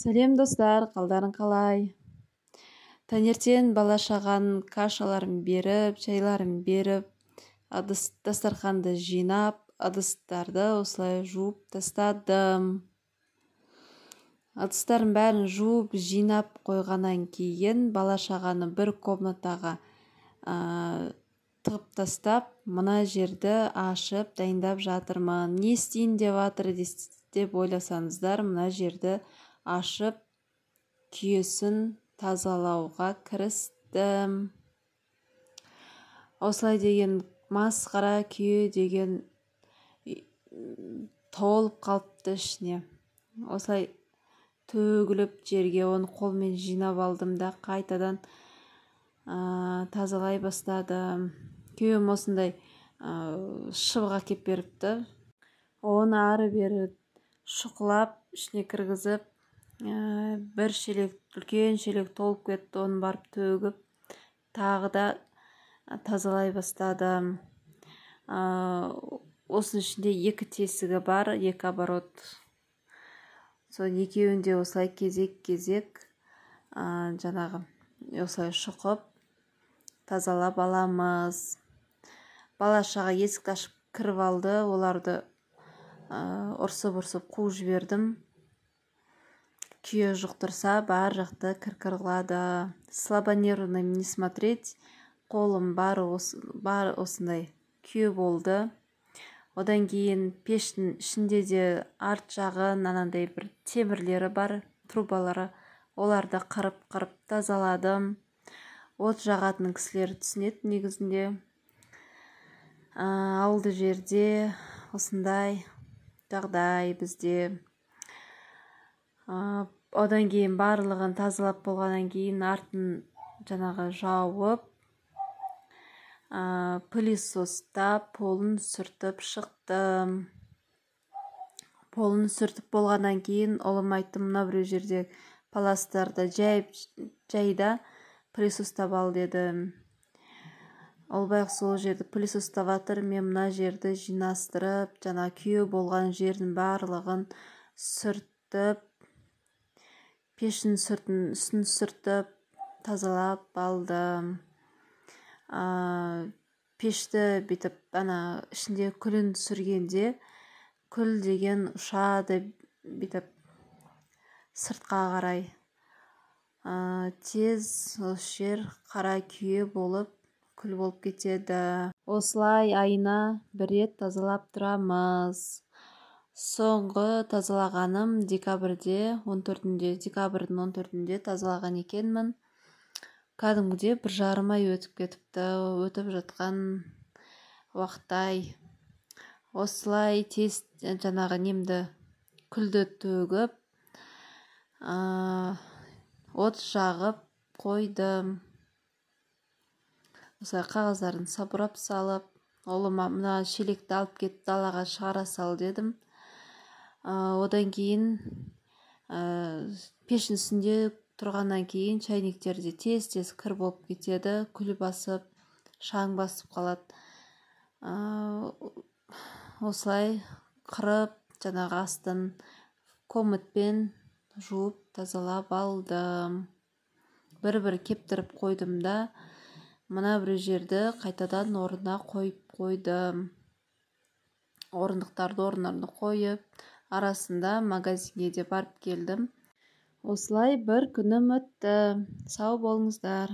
Сәлем, достар, қалдарың қалай? Таңертең бала-шағаның кашаларын беріп, шайларын беріп, ыдыс дастарханды жинап, ыдыстарды осылай жуып тастадым. Ыдыстардың бәрін жуып, жинап қойғаннан кейін бала-шағаны бір комнатаға тығып тастап, мына жерді ашып дайындап жатырмын. Не істейін деп жатыр деп ойласаңыздар, мына жерді ашып, күйесін тазалауға кірістім. Осылай деген масқара күйе деген толып қалыпты ішіне. Осылай төгіліп жерге, оны қолмен жинап алдым да, қайтадан тазалай бастадым. Күйеуім осындай шыбық әкеп беріпті. Оны ары бері шұқылап, ішіне кіргізіп, бір шелек, үлкен шелек толып кетті. Оны барып төгіп, тағы да тазалай бастадым. Осының ішінде екі тесігі бар, екі оборот. Соның екеуін де осылай кезек-кезек жаңағы осылай шұқып, тазалап аламыз. Бала-шаға есікті ашып кіріп алды, оларды ұрсып-ұрсып қуып жібердім. Күйе жұқтырса, бар жақты кір-кір қылады. Слабонервным не смотреть. Қолым бар, бар осындай күйе болды. Одан кейін пештің ішінде де арт жағын анандай бір темірлері бар, трубалары, оларды қырып-қырып тазаладым. От жағатын кісілер түсінеді негізінде. Ауылды жерде осындай жағдай бізде. Одан кейін барлығын тазалап болғаннан кейін артын жаңағы жауып, пылесостап полын сүртіп шықтым. Полын сүртіп болғаннан кейін ұлым айтты: «Мына біреу жерде паластарды жайып жайда пылесостап ал», — деді. Ол байғұс сол жерді пылесостап жатыр, мен мына жерді жинастырып, жаңа күйе болған жердің барлығын сүртіп, пештің үстін сүртіп, тазалап алдым. Пешті бүйтіп ана ішінде күлін түсіргенде, күл деген ұшады бүйтіп сыртқа қарай. Тез осы жер қара күйе болып, күл болып кетеді. Осылай айына бір рет тазалап тұрамыз. Соңғы тазалағаным декабрьде, 14-інде, декабрьдің 14-інде тазалаған екенмін. Кәдімгідей 1,5 ай өтіп кетіпті, өтіп жатқан уақыттай. Осылай тез жаңағы немді, күлді төгіп, от жағып қойдым. Осылай қағаздарын сабырап салып, ұлыма: «Мына шелекті алып кет, далаға шығара сал», — дедім. Одан кейін пештің үстінде тұрғаннан кейін чайниктер де тез-тез кір болып кетеді, күл басып, шаң басып қалады. Осылай қырып, жаңағы астын Комэтпен жуып, тазалап алдым. Бір-бір кептіріп қойдым да, мына бір жерді қайтадан орнына қойып қойдым. Орындықтарды орындарына қойып, арасында магазинге де барып келдім. Осылай бір күнім өтті. Сау болыңыздар.